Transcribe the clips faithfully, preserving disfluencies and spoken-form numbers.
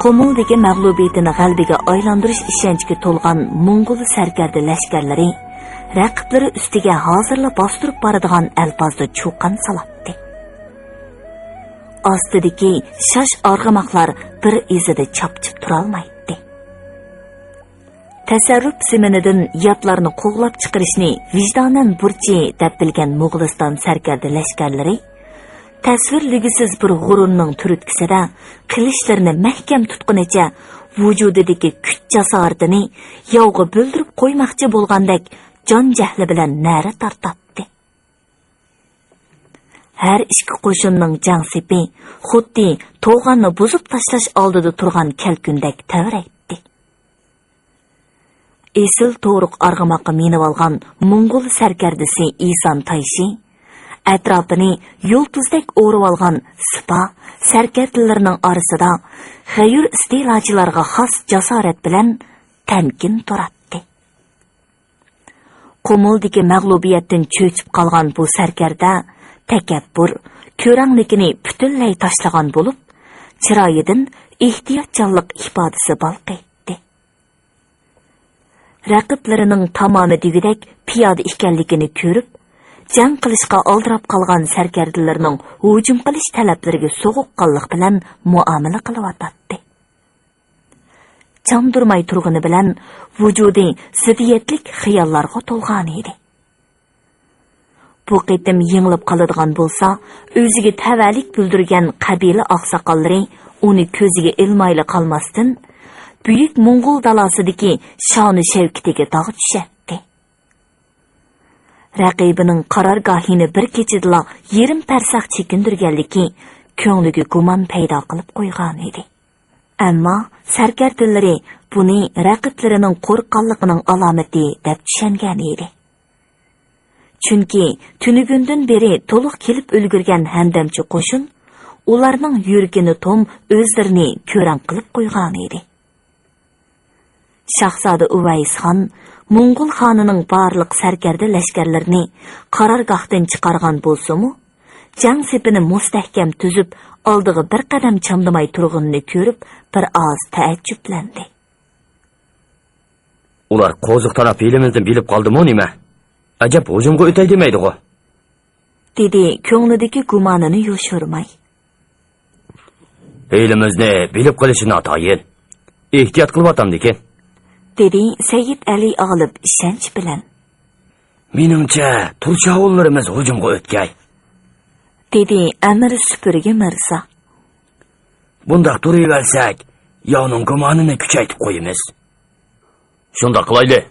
قۇمۇلدىكى مەغلۇبىيىتىنى غەلىبىگە ئايلاندۇرۇش ئىشەنچىگە تولغان موڭغۇل سەركەردە لەشكەرلىرى رەقىبلىرى ئۈستىگە ھازىرلا باستۇرۇپ بارىدىغان ئەلپازدا چۇقان سالاتتى. ئاستىدىكى شاش ئارغىماقلار بىر ئىزىدا چاپچىپ تۇرالمايتتى. تەسەررۇپ زېمىنىدىن ياتلارنى قوغلاپ چىقىرىشنى ۋىجدانەن بۇرچى دەپ بىلگەن موغۇلىستان سەركەردە لەشكەرلىرى تەسۋىرلىگۈسىز بىر غۇرۇرنىڭ تۈرتكىسىدە قىلىچلىرىنى مەھكەم تۇتقىنىچە ۋۇجۇدىدىكى كۈچ-جاسارىتىنى ياۋغا بىلدۈرۈپ قويماقچى بولغاندەك جان-جەھلى بىلەن نەرە تارتاتتى. ھەر ئىككى قوشۇننىڭ جەڭ سېپى خۇددى توغاننى بۇزۇپ تاشلاش ئالدىدا تۇرغان كەلكۈندەك تەۋرەيتتى. ئېسىل تورۇق ئارغىماققا مىنىۋالغان موڭغۇل سەركەردىسى ئىسان تايشى ئەتراپىنى يۇلتۇزدەك ئورىۋالغان سىپا سەركەردىلىرىنىڭ ئارىسىدا غەيۇر ئىستېلاچىلارغا خاس جاسارەت بىلەن تەمكىن تۇراتتى. قۇمۇلدىكى مەغلۇبىيەتتىن چۆچۈپ قالغان بۇ سەركەردە تەكەببۇر، كۆرەڭلىكىنى پۈتۈنلەي تاشلىغان بولۇپ، چىرايىدىن ئېھتىياتچانلىق ئىپادىسى بالقىيتتى. رەقىبلىرىنىڭ تامامى دېگۈدەك پىيادە ئىكەنلىكىنى كۆرۈپ، جەڭ قىلىشقا ئالدىراپ قالغان سەركەردىلىرىنىڭ ھۇجۇم قىلىش تەلەپلىرىگە سوغۇققانلىق بىلەن مۇئامىلە قىلىۋاتاتتى. چاندۇرماي تۇرغىنى بىلەن ۋۇجۇدى زىددىيەتلىك خىياللارغا تولغانىدى. بۇ قېتىم يېڭىلىپ قالىدىغان بولسا، ئۆزىگە تەۋەلىك بىلدۈرگەن قەبىلە ئاقساقاللىرى ئۇنى كۆزىگە ئىلمايلا قالماستىن، بۈيۈك موڭغۇل دالاسىدىكى شانۇ شەۋكىتىگە داغ چۈشەتتى. رەقىبىنىڭ قارارگاھىنى بىر كېچىدىلا يېرىم پەرسەخ چېكىندۈرگەنلىكى كۆڭلىگە گۇمان پەيدا قىلىپ قويغانىدى. ئەمما سەركەردىلىرى بۇنى رەقىبلىرىنىڭ قورققانلىقىنىڭ ئالامىتى دەپ چۈشەنگەنىدى. چۈنكى تۈنۈگۈندىن بېرى تولۇق كېلىپ ئۈلگۈرگەن ھەمدەمچى قوشۇن ئۇلارنىڭ يۈرىكىنى توم ئۆزلىرىنى كۆرەڭ قىلىپ قويغانىدى. شاھزادە ئۇۋەيسخان موڭغۇل خانىنىڭ بارلىق سەركەردە لەشكەرلىرىنى قارارگاھتىن چىقارغان بولسىمۇ، جەڭ سېپىنى مۇستەھكەم تۈزۈپ، ئالدىغا بىر قەدەم چامدىماي تۇرغىنىنى كۆرۈپ، بىر ئاز تەئەججۈپلەندى. ئۇلار قوزۇق تاراپ ھىيلىمىزنى بىلىپ قالدىمۇ نېمە؟ ئەجەب ھۇجۇمغا ئۆتەي دېمەيدىغۇ؟ دېدى كۆڭلىدىكى گۇمانىنى يوشۇرماي. ھىيلىمىزنى بىلىپ قېلىشى ناتايىن. ئېھتىيات قىلىۋاتامدىكىن؟ دېدى سەيىد ئەلى ئالىپ ئىشەنچ بىلەن. مېنىڭچە، تۇرشاۋۇللىرىمىز ھۇجۇمغا ئۆتكەي. دېدى ئەمىر سۈپۈرگە مىرزا. بۇنداق تۇرۇۋەرسەك، ياۋنىڭ گۇمانىنى كۈچەيتىپ قويىمىز. شۇنداق قىلايلى.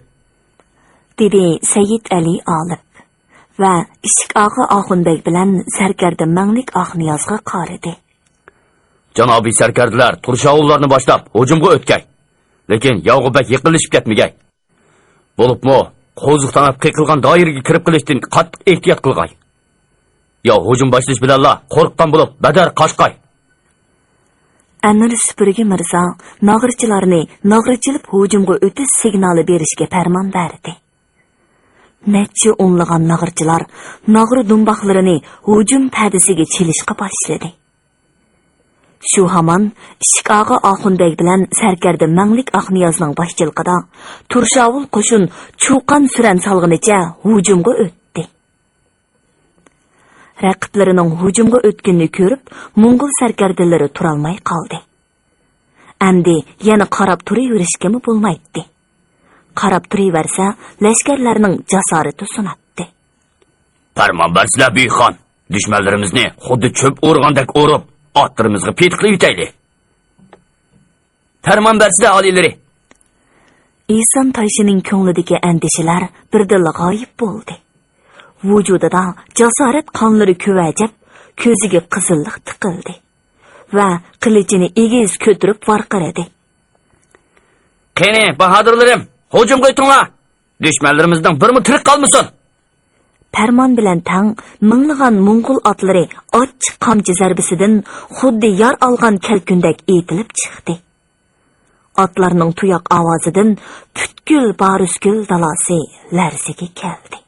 دېدى سەيىد ئەلى ئالىپ ۋە ئىشىك ئاغا ئاخۇن بەگ بىلەن سەركەردە مەڭلىك ئاخنىيازغا قارىدى. جانابىي سەركەردىلەر تۇرشاۋۇللارنى باشلاپ ھۇجۇمغا ئۆتكەي. لېكىن ياۋغا بەك يېقىنلىشىپ كەتمىگەي. بولۇپمۇ قوزۇق تاراپ قېقىلغان دائىرىگە كىرىپ قېلىشتىن قاتتىق ئېھتىيات قىلغاي. ياۋ ھۇجۇم باشلىشى بىلەنلا قورققان بولۇپ بەدەر قاچقاي. ئەمىر سۈپۈرگە مىرزا ناغرىچىلارنى ناغرا چېلىپ ھۇجۇمغا ئۆتۈش سىگنالى بېرىشكە پەرمان بەردى. نەچچە ئونلىغان ناغرىچىلار ناغرا دۇمباقلىرىنى ھۇجۇم پەدىسىگە چېلىشقا باشلىدى. شۇ ھامان ئىشىك ئاغا ئاخۇن بەگ بىلەن سەركەردە مەڭلىك ئاخنىيازنىڭ باشچىلىقىدا تۇرشاۋۇل قوشۇن چۇقان سۈرەن سالغىنىچە ھۇجۇمغا ئۆتتى. رەقىبلىرىنىڭ ھۇجۇمغا ئۆتكىنىنى كۆرۈپ، موڭغۇل سەركەردىلىرى تۇرالماي قالدى. ئەمدى يەنە قاراپ تۇرۇۋېرىشكىمۇ بولمايتتى. قاراپ تۇرۇۋەرسە، لەشكەرلەرنىڭ جاسارىتى سۇناتتى. پەرمان بەرسىلە، بۈيۈك خان، دۈشمەنلىرىمىزنى خۇددى چۆپ ئورغاندەك ئورۇپ، ئاتلىرىمىزغا پېتىقلىۋېتەيلى. پەرمان بەرسىلە، ئالىيلىرى. ئىسان تايشىنىڭ كۆڭلىدىكى ئەندىشىلەر بىردىنلا غايىب بولدى. ۋۇجۇدىدا جاسارەت قانلىرى كۆۋەجەپ، كۆزىگە قىزىللىق تىقىلدى ۋە قىلىچىنى ئېگىز كۆتۈرۈپ ۋارقىرىدى. قېنى، باھادىرلىرىم، ھۇجۇمغا ئۆتۈڭلار! دۈشمەنلىرىمىزنىڭ بىرىمۇ تىرىك قالمىسۇن! پەرمان بىلەن تەڭ مىڭلىغان موڭغۇل ئاتلىرى ئاچچىق قامچا زەربىسىدىن خۇددى يار ئالغان كەلكۈندەك ئېتىلىپ چىقتى. ئاتلارنىڭ تۇياق ئاۋازىدىن پۈتكۈل بارۇسكۆل دالاسى لەرزىگە كەلدى.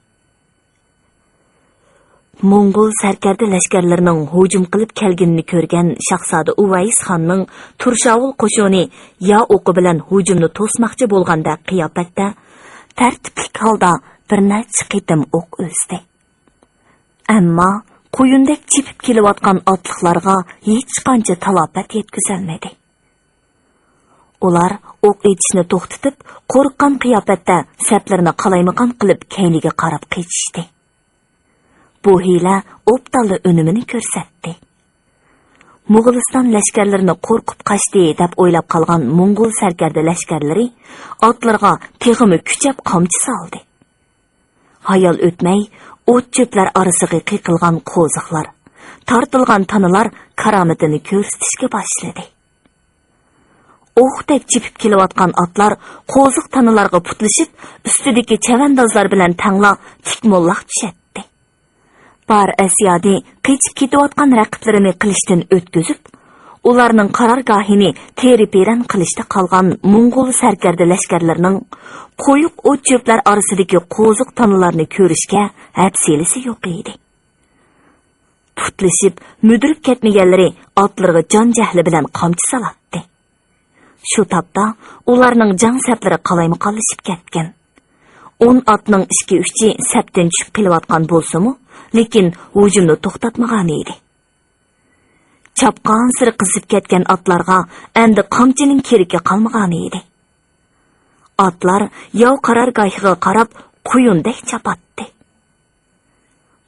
موڭغۇل سەركەردە لەشكەرلىرىنىڭ ھۇجۇم قىلىپ كەلگىنىنى كۆرگەن شاھزادە ئۇۋەيس خاننىڭ تۇرشاۋۇل قوشۇنى يا ئوقى بىلەن ھۇجۇمنى توسماقچى بولغاندەك قىياپەتتە، تەرتىپلىك ھالدا بىر نەچچە قېتىم ئوق ئۈزدى. ئەمما قۇيۇندەك چېپىپ كېلىۋاتقان ئاتلىقلارغا ھېچقانچە تالاپەت يەتكۈزەلمىدى. ئۇلار ئوق ئېتىشنى توختىتىپ، قورققان قىياپەتتە سەپلىرىنى قالايمىقان قىلىپ كەينىگە قاراپ قېچىشتى. بۇ ھىيلە ئوبدانلا ئۈنۈمىنى كۆرسەتتى. موغۇلىستان لەشكەرلىرىنى قورقۇپ قاچتى دەپ ئويلاپ قالغان موڭغۇل سەركەردە لەشكەرلىرى ئاتلىرىغا تېخىمۇ كۈچەپ قامچا سالدى. ھايال ئۆتمەي، ئوت-چۆپلەر ئارىسىغا قېقىلغان قوزۇقلار، تارتىلغان تانىلار كارامىتىنى كۆرسىتىشكە باشلىدى. ئوقتەك چېپىپ كېلىۋاتقان ئاتلار قوزۇق تانىلارغا پۇتلىشىپ، ئۈستىدىكى چەۋەندازلار بىلەن تەڭلا تىك موللاق چۈشەتتى. بار ئەسيادى قېچىپ كېتىۋاتقان رەقىبلىرىنى قىلىچتىن ئۆتكۈزۈپ، ئۇلارنىڭ قارارگاھىنى تېرە-پېرەن قىلىشتا قالغان موڭغۇل سەركەردە لەشكەرلىرىنىڭ قويۇق ئوت-چۆپلەر ئارىسىدىكى قوزۇق تانىلارنى كۆرۈشكە ھەپسىلىسى يوق ئىدى. پۇتلىشىپ، مۈدۈرۈپ كەتمىگەنلىرى ئاتلىرىغا جان جەھلى بىلەن قامچا سالاتتى. شۇ تاپتا ئۇلارنىڭ جەڭ سەپلىرى قالايمىقانلىشىپ كەتكەن. ئون ئاتنىڭ ئىككى-ئۈچى سەپتىن چۈشۈپ قېلىۋاتقان بولسىمۇ، لېكىن ھۇجۇمنى توختاتمىغانىدى. چاپقانسېرى قىزىپ كەتكەن ئاتلارغا ئەمدى قامچىنىڭ كېرىكى قالمىغانىدى. ئاتلار ياۋ قارارگاھىغا قاراپ قۇيۇندەك چاپاتتى.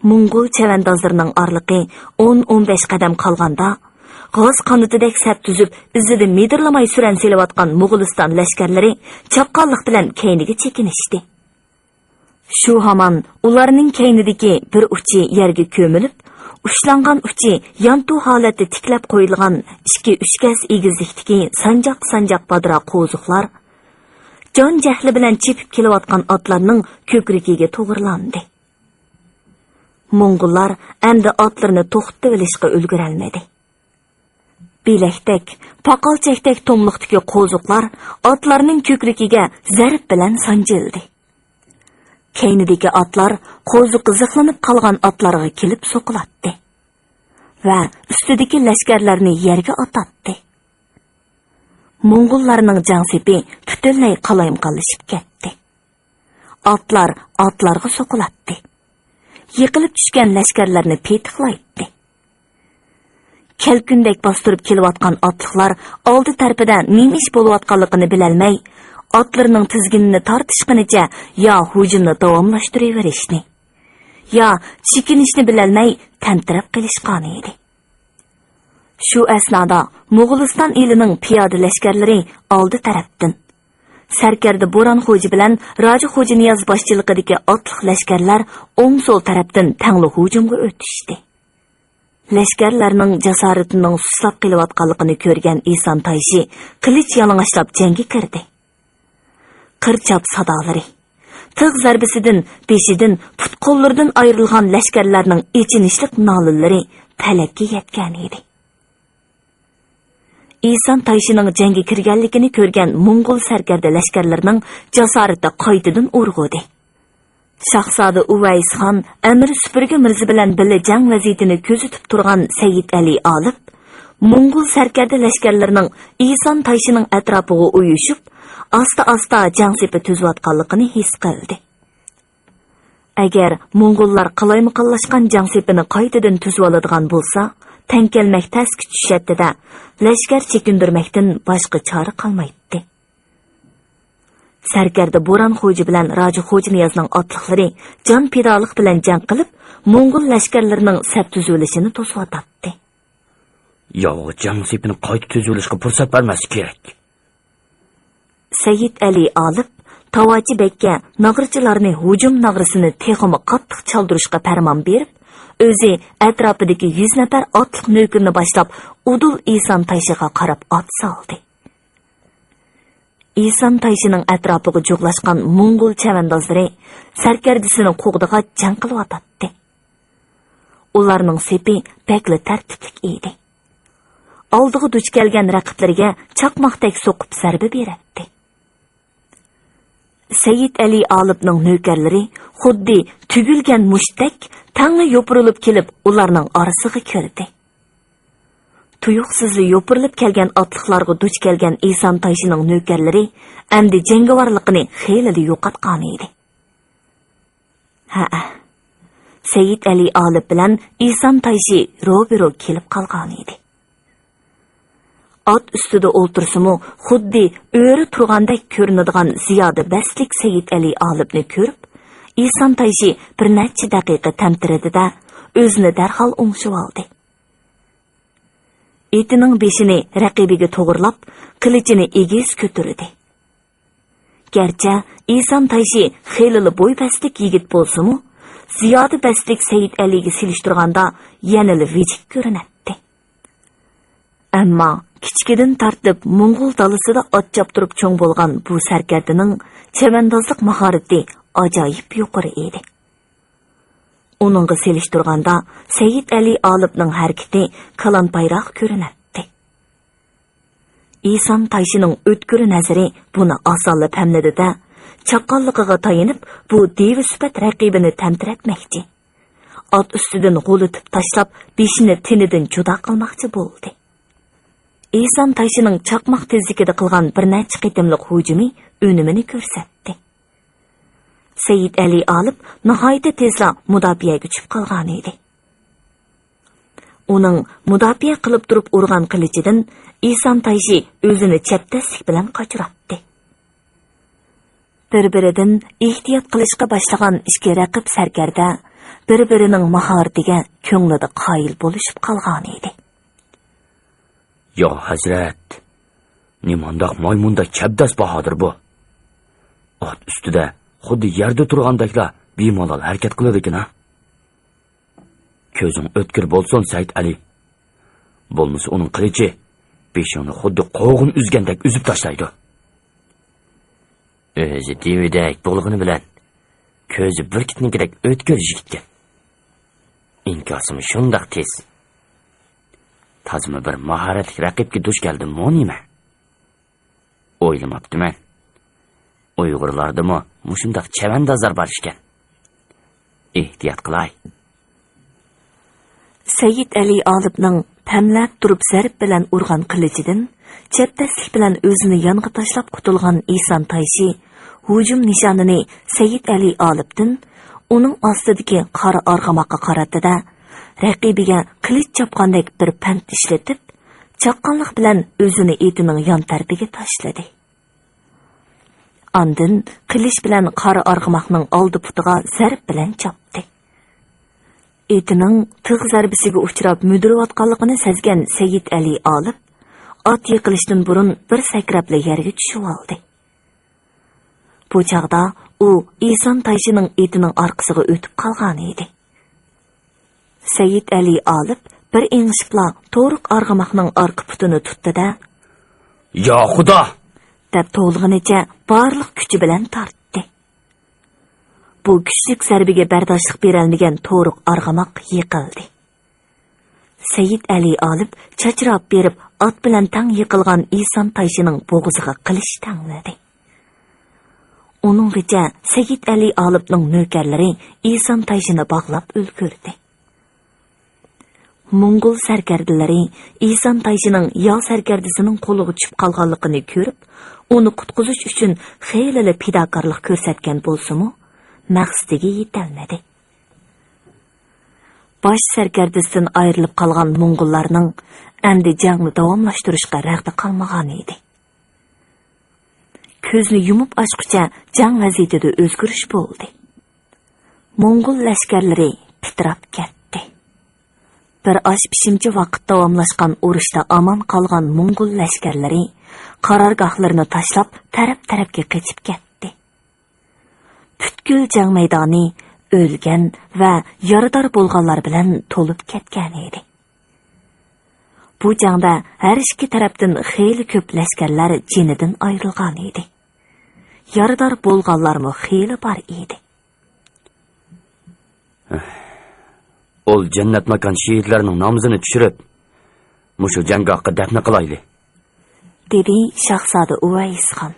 موڭغۇل چەۋەندازلىرىنىڭ ئارىلىقى ئون، ئون بەش قەدەم قالغاندا، غاز قانىتىدەك سەپ تۈزۈپ، ئىزىدا مىدىرلىماي سۈرەن سېلىۋاتقان موغۇلىستان لەشكەرلىرى چاققانلىق بىلەن كەينىگە چېكىنىشتى. شۇ ھامان ئۇلارنىڭ كەينىدىكى بىر ئۇچى يەرگە كۆمۈلۈپ، ئۇچلانغان ئۇچى يانتۇ ھالەتتە تىكلەپ قويۇلغان ئىككى-ئۈچ گەز ئېگىزلىكتىكى سانجاق-سانجاق بادىرا قوزۇقلار جان جەھلى بىلەن چېپىپ كېلىۋاتقان ئاتلارنىڭ كۆكرىكىگە توغرىلاندى. موڭغۇللار ئەمدى ئاتلىرىنى توختىتىۋېلىشقا ئۈلگۈرەلمىدى. بىلەكتەك، پاقالچەكتەك توملۇقتىكى قوزۇقلار ئاتلارنىڭ كۆكرىكىگە زەرب بىلەن سانجىلدى. كەينىدىكى ئاتلار قوزۇققا زىخلىنىپ قالغان ئاتلارغا كېلىپ سوقۇلاتتى ۋە ئۈستىدىكى لەشكەرلەرنى يەرگە ئاتاتتى. موڭغۇللارنىڭ جەڭ سېپى پۈتۈنلەي قالايمىقانلىشىپ كەتتى. ئاتلار ئاتلارغا سوقۇلاتتى. يىقىلىپ چۈشكەن لەشكەرلەرنى پېتىقلايتتى. كەلكۈندەك باستۇرۇپ كېلىۋاتقان ئاتلىقلار ئالدى تەرىپىدە نېمە ئىش بولۇۋاتقانلىقىنى بىلەلمەي، ئاتلىرىنىڭ تىزگىنىنى تارتىشقىنىچە يا ھۇجۇمنى داۋاملاشتۇرۇۋېرىشنى، يا چېكىنىشنى بىلەلمەي تەمتىرەپ قېلىشقانىدى. شۇ ئەسنادا موغۇلىستان ئېلىنىڭ پىيادە لەشكەرلىرى ئالدى تەرەپتىن، سەركەردە بوران خوجا بىلەن راجا خوجا نىياز باشچىلىقىدىكى ئاتلىق لەشكەرلەر ئوڭ سول تەرەپتىن تەڭلا ھۇجۇمغا ئۆتۈشتى. لەشكەرلەرنىڭ جاسارىتىنىڭ سۇسلاپ قېلىۋاتقانلىقىنى كۆرگەن ئىسان تايشى قىلىچ يالىڭاچلاپ جەڭگە كىردى. قىر چاپ سادالىرى، تىغ زەربىسىدىن بېشىدىن، پۇت-قوللىرىدىن ئايرىلغان لەشكەرلەرنىڭ ئېچىنىشلىق نالىلىرى پەلەككە يەتكەنىدى. ئىسان تايشىنىڭ جەڭگە كىرگەنلىكىنى كۆرگەن موڭغۇل سەركەردە لەشكەرلىرىنىڭ جاسارىتى قايتىدىن ئۇرغۇدى. شاھزادە ئۇۋەيس خان، ئەمىر سۈپۈرگە مىرزا بىلەن بىللە جەڭ ۋەزىيىتىنى كۆزىتىپ تۇرغان سەيىد ئەلى ئالىپ، موڭغۇل سەركەردە لەشكەرلىرىنىڭ ئىسان تايشىنىڭ ئەتراپىغا ئۇيۇشۇپ، ئاستا-ئاستا جەڭ سېپى تۈزۈۋاتقانلىقىنى ھېس قىلدى. ئەگەر موڭغۇللار قالايمىقانلاشقان جەڭ سېپىنى قايتىدىن تۈزۈۋالىدىغان بولسا، تەڭ كەلمەك تەسكە چۈشەتتى-دە، لەشكەر چېكىندۈرمەكتىن باشقا چارە قالمايتتى. سەركەردە بوران خوجا بىلەن راجا خوجا نىيازنىڭ ئاتلىقلىرى جان پىدالىق بىلەن جەڭ قىلىپ، موڭغۇل لەشكەرلىرىنىڭ سەپ تۈزۈۋېلىشىنى توسۇۋاتاتتى. ياۋغا جەڭ سېپىنى قايتا تۈزۈۋېلىشقا پۇرسەت بەرمەسلىك كېرەك. سەيىد ئەلى ئالىپ تاۋاچى بەگكە ناغرىچىلارنى ھۇجۇم ناغرىسىنى تېخىمۇ قاتتىق چالدۇرۇشقا پەرمان بېرىپ، ئۆزى ئەتراپىدىكى يۈز نەپەر ئاتلىق نۆكىرىنى باشلاپ، ئۇدۇل ئىسان تايشىغا قاراپ ئات سالدى. ئىسان تايشىنىڭ ئەتراپىغا جۇغلاشقان موڭغۇل چەۋەندازلىرى سەركەردىسىنى قوغدىغاچ جەڭ قىلىۋاتاتتى. ئۇلارنىڭ سېپى بەكلا تەرتىپلىك ئىدى. ئالدىغا دۇچ كەلگەن رەقىبلىرىگە چاقماقتەك سوقۇپ زەربە بېرەتتى. سەيىت ئەلى ئالىپنىڭ نۆكەرلىرى خۇددى تۈگۈلگەن مۇشتتەك تەڭلا يوپۇرۇلۇپ كېلىپ، ئۇلارنىڭ ئارىسىغا كىردى. تۇيۇقسىزلا يوپۇرۇلۇپ كەلگەن ئاتلىقلارغا دۇچ كەلگەن ئىسان تايشىنىڭ نۆكەرلىرى ئەمدى جەڭگىۋارلىقىنى خېلىلا يوقاتقانىدى. ھەئە، سەيىت ئەلى ئالىپ بىلەن ئىسان تايشى روبىرو كېلىپ قالغانىدى. ئات ئۈستىدە ئولتۇرسىمۇ، خۇددى ئۆرە تۇرغاندەك كۆرۈنىدىغان زىيادە بەستلىك سەيىت ئەلى ئالىپنى كۆرۈپ، ئىسان تايشى بىر نەچچە دەقىقە تەمتىرىدى-دە، ئۆزىنى دەرھال ئوڭشىۋالدى. ئېتىنىڭ بېشىنى رەقىبىگە توغرىلاپ، قىلىچىنى ئېگىز كۆتۈردى. گەرچە ئىسان تايشى خېلىلا بوي بەستلىك يىگىت بولسىمۇ، زىيادە بەستلىك سەيىت ئەلىگە سېلىشتۇرغاندا يەنىلا ۋىجىك كۆرۈنەتتى. ئەمما كىچىكىدىن تارتىپ موڭغۇل دالىسىدا ئات چاپتۇرۇپ چوڭ بولغان بۇ سەركەردىنىڭ چەۋەندازلىق ماھارىتى ئاجايىپ يۇقىرى ئىدى. ئۇنىڭغا سېلىشتۇرغاندا، سەيىت ئەلى ئالىپنىڭ ھەرىكىتى كالانپايراق كۆرۈنەتتى. ئىسان تايشىنىڭ ئۆتكۈر نەزىرى بۇنى ئاسانلا پەملىدى-دە، چاققانلىقىغا تايىنىپ، بۇ دىۋە سۈپەت رەقىبىنى تەمتىرەتمەكچى، ئات ئۈستىدىن غۇلىتىپ تاشلاپ، بېشىنى تېنىدىن جۇدا قىلماقچى بولدى. ئىسان تايشىنىڭ چاقماق تېزلىكىدە قىلغان بىر نەچچە قېتىملىق ھۇجۇمى ئۈنۈمىنى كۆرسەتتى. سەيىت ئەلى ئالىپ ناھايىتى تېزلا مۇداپىئەگە چۈشۈپ قالغانىدى. ئۇنىڭ مۇداپىئە قىلىپ تۇرۇپ ئۇرغان قىلىچىدىن ئىسان تايشى ئۆزىنى چەبدەسلىك بىلەن قاچۇراتتى. بىر-بىرىدىن ئېھتىيات قىلىشقا باشلىغان ئىككى رەقىب سەركەردە بىر-بىرىنىڭ ماھارىتىگە كۆڭلىدە قايىل بولۇشۇپ قالغانىدى. يا ھەزرەت، نېمانداق مايمۇندەك چەبدەس باھادىر بۇ! ئات ئۈستىدە خۇددى يەردە تۇرغاندەكلا بىمالال ھەرىكەت قىلىدىكەن ھە! كۆزۈڭ ئۆتكۈر بولسۇن، سەيىت ئەلى! بولمىسا ئۇنىڭ قىلىچى بېشىڭنى خۇددى قوغۇن ئۈزگەندەك ئۈزۈپ تاشلايدۇ. ئۆزى دىۋىدەك بولغىنى بىلەن، كۆزى بۈركۈتنىڭكىدەك ئۆتكۈر يىگىتكەن. ئىنكاسىمۇ شۇنداق تېز. تازىمۇ بىر ماھارەتلىك رەقىبكە دۇچ كەلدىممۇ نېمە؟ ئويلىماپتىمەن. ئۇيغۇرلاردىمۇ مۇشۇنداق چەۋەندازلار بار ئىكەن. ئېھتىيات قىلاي. سەيىت ئەلى ئالىپنىڭ پەملەپ تۇرۇپ زەرب بىلەن ئۇرغان قىلىچىدىن چەبدەسلىك بىلەن ئۆزىنى يانغا تاشلاپ قۇتۇلغان ئىسان تايشى ھۇجۇم نىشانىنى سەيىت ئەلى ئالىپتىن ئۇنىڭ ئاستىدىكى قارا ئارغىماققا قاراتتى-دە، رەقىبىگە قىلىچ چاپقاندەك بىر پەنت ئىشلىتىپ، چاققانلىق بىلەن ئۆزىنى ئېتىنىڭ يان تەرىپىگە تاشلىدى. ئاندىن قىلىچ بىلەن قارا ئارغىماقنىڭ ئالدى پۇتىغا زەرب بىلەن چاپتى. ئېتىنىڭ تىغ زەربىسىگە ئۇچراپ مۈدۈرۈۋاتقانلىقىنى سەزگەن سەيىت ئەلى ئالىپ، ئات يىقىلىشتىن بۇرۇن بىر سەكرەپلا يەرگە چۈشۈۋالدى. بۇ چاغدا ئۇ ئىسان تايشىنىڭ ئېتىنىڭ ئارقىسىغا ئۆتۈپ قالغانىدى. سەيىت ئەلى ئالىپ بىر ئېڭىشىپلا تورۇق ئارغىماقنىڭ ئارقا پۇتىنى تۇتتى-دە، يا خۇدا! دەپ توۋلىغىنىچە بارلىق كۈچى بىلەن تارتتى. بۇ كۈچلۈك زەربىگە بەرداشلىق بېرەلمىگەن تورۇق ئارغىماق يىقىلدى. سەيىت ئەلى ئالىپ چاچراپ بېرىپ، ئات بىلەن تەڭ يىقىلغان ئىسان تايشىنىڭ بوغۇزىغا قىلىچ تەڭلىدى. ئۇنىڭغىچە سەيىت ئەلى ئالىپنىڭ نۆكەرلىرى ئىسان تايشىنى باغلاپ ئۈلگۈردى. موڭغۇل سەركەردىلىرى ئىسان تايشىنىڭ ياۋ سەركەردىسىنىڭ قولىغا چۈشۈپ قالغانلىقىنى كۆرۈپ، ئۇنى قۇتقۇزۇش ئۈچۈن خېلىلا پىداكارلىق كۆرسەتكەن بولسىمۇ، مەقسىتىگە يېتەلمىدى. باش سەركەردىسىدىن ئايرىلىپ قالغان موڭغۇللارنىڭ ئەمدى جەڭنى داۋاملاشتۇرۇشقا رەغدە قالمىغانىدى. كۆزنى يۇمۇپ ئاچقۇچە جەڭ ۋەزىيىتىدە ئۆزگىرىش بولدى. موڭغۇل لەشكەرلىرى پىتىراپ كەتتى. بىر ئاش پىشىمچە ۋاقىت داۋاملاشقان ئۇرۇشتا ئامان قالغان موڭغۇل لەشكەرلىرى قارارگاھلىرىنى تاشلاپ، تەرەپ-تەرەپكە قېچىپ كەتتى. پۈتكۈل جەڭ مەيدانى ئۆلگەن ۋە يارىدار بولغانلار بىلەن تولۇپ كەتكەنىدى. بۇ جەڭدە ھەر ئىككى تەرەپتىن خېلى كۆپ لەشكەرلەر جېنىدىن ئايرىلغانىدى. يارىدار بولغانلارمۇ خېلى بار ئىدى. ئول جەننەت ماكان شېھىتلەرنىڭ نامىزىنى چۈشۈرۈپ، مۇشۇ جەڭگاھقا دەپنە قىلايلى، دېدى شاھزادە ئۇۋەيسخان.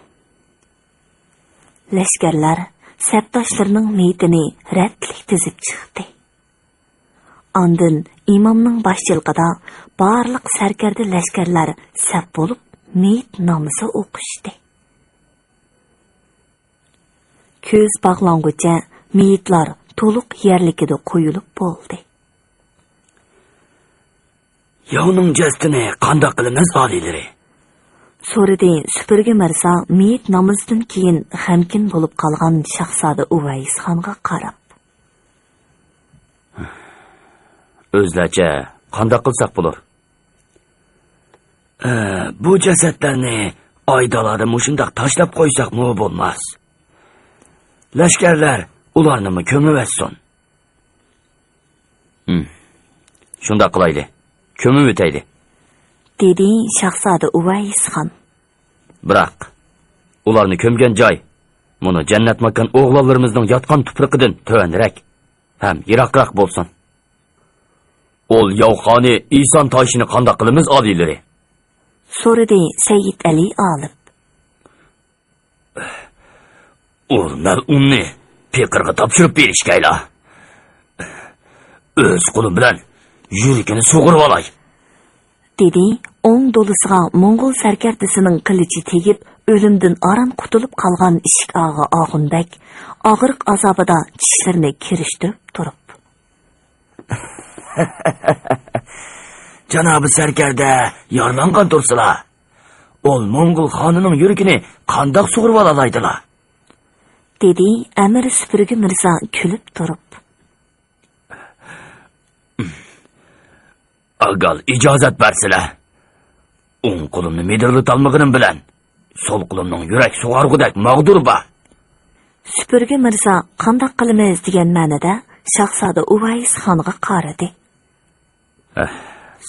لەشكەرلەر سەپداشلىرىنىڭ مېيىتىنى رەتلىك تىزىپ چىقتى. ئاندىن ئىمامنىڭ باشچىلىقىدا بارلىق سەركەردە لەشكەرلەر سەپ بولۇپ، مېيىت نامىزى ئوقۇشتى. كۆز باغلانغۇچە مېيىتلار تولۇق يەرلىكىدە قويۇلۇپ بولدى. ياۋنىڭ جەسىتىنى قانداق قىلىمىز، ئالىيلىرى؟ سورىدى سۈپۈرگە مىرزا مېيىت نامىزىدىن كېيىن غەمكىن بولۇپ قالغان شاھزادە ئۇۋەيسخانغا قاراپ. ئۆزلەرچە قانداق قىلساق بولۇر؟ ئە، بۇ جەسەتلەرنى ئايدالادا مۇشۇنداق تاشلاپ قويساقمۇ بولماس. لەشكەرلەر ئۇلارنىمۇ كۆمۈۋەتسۇن. ھىم. شۇنداق قىلايلى. كۆمۈۋېتەيلى. دېدى شاھزادە ئۇۋەيسخان. بىراق، ئۇلارنى كۆمگەن جاي، مۇنۇ جەننەت ماكان ئوغلانلىرىمىزنىڭ ياتقان تۇپرىقىدىن تۆۋەنرەك ھەم يىراقراق بولسۇن. ئول ياۋخانى ئىسان تايشىنى قانداق قىلىمىز، ئالىيلىرى؟ سورىدى سەيىد ئەلى ئالىپ. ئۇ مەلئۇننى پېقىرغا تاپشۇرۇپ بېرىشكەيلا. ئۆز قولۇم بىلەن يۈرىكىنى سۇغۇرۇۋالاي. دېدى ئوڭ دولىسىغا موڭغۇل سەركەردىسىنىڭ قىلىچى تېگىپ، ئۆلۈمدىن ئاران قۇتۇلۇپ قالغان ئىشىك ئاغا ئاخۇن بەگ ئاغرىق ئازابىدا چىشلىرىنى كىرىشتۈرۈپ تۇرۇپ. جانابى سەركەردە يارىلانغان تۇرسىلا، ئول موڭغۇل خانىنىڭ يۈرىكىنى قانداق سۇغۇرۇۋالالايدىلا؟ دېدى ئەمىر سۈپۈرگە مىرزا كۈلۈپ تۇرۇپ. ئاگال ئىجازەت بەرسىلە. ئوڭ قولۇمنى مىدىرلىتالمىغىنىم بىلەن، سول قولۇمنىڭ يۈرەك سۇغارغۇدەك ماغدۇرى بار. سۈپۈرگە مىرزا قانداق قىلىمىز دېگەن مەنىدە شاھزادە ئۇۋەيس خانغا قارىدى. ئەھ،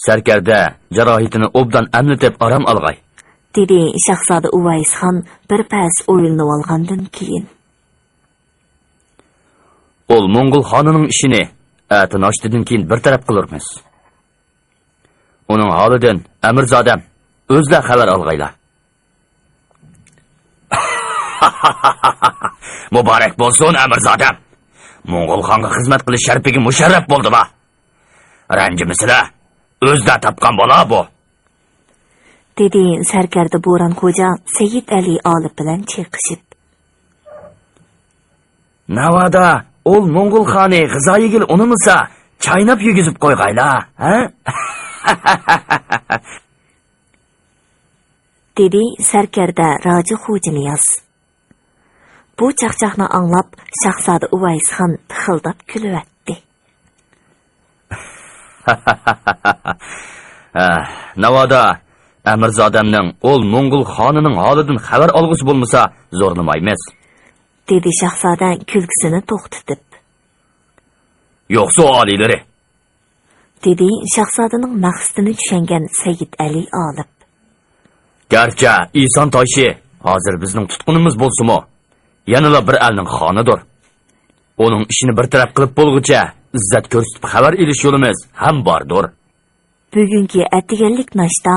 سەركەردە جاراھىتىنى ئوبدان ئەملىتىپ ئارام ئالغاي. دېدى شاھزادە ئۇۋەيس خان بىر پەس ئويلىنىۋالغاندىن كېيىن. ئول موڭغۇل خانىنىڭ ئىشىنى ئەتە ناشتىدىن كېيىن بىر تەرەپ قىلۇرمىز. ئۇنىڭ ھالىدىن ئەمىرزادەم ئۆزلەر خەۋەر ئالغايلا. مۇبارەك بولسۇن، ئەمىرزادەم! موڭغۇل خانغا خىزمەت قىلىش شەرىپىگە مۇشەررەپ بولدىلا. رەنجىمىسىلە، ئۆزلەر تاپقان بالا بۇ. دېدى سەركەردە بوران خوجا سەيىد ئەلى ئالىپ بىلەن چېقىشىپ. ناۋادا ئول موڭغۇل خانى غىزا يېگىلى ئۇنىمىسا، چايناپ يېگۈزۈپ قويغايلا، ھە؟ دېدى سەركەردە راجا خوجانىياز. بۇ چاقچاقنى ئاڭلاپ، شاھزادە ئۇۋەيسخان پىخىلداپ كۈلۈۋەتتى. ھە، ناۋادا ئەمىرزادەمنىڭ ئول موڭغۇل خانىنىڭ ھالىدىن خەۋەر ئالغۇسى بولمىسا، زورلىمايمىز. دېدى شاھزادە كۈلكىسىنى توختىتىپ. يوقسۇ، ئالىيلىرى! دېدى شاھزادىنىڭ مەقسىتىنى چۈشەنگەن سەيىد ئەلى ئالىپ. گەرچە ئىسان تايشى ھازىر بىزنىڭ تۇتقۇنىمىز بولسىمۇ، يەنىلا بىر ئەلنىڭ خانىدۇر. ئۇنىڭ ئىشىنى بىر تەرەپ قىلىپ بولغۇچە، ئىززەت كۆرسىتىپ خەۋەر ئېلىش يولىمىز ھەم باردۇر. بۈگۈنكى ئەتىگەنلىك ناشتا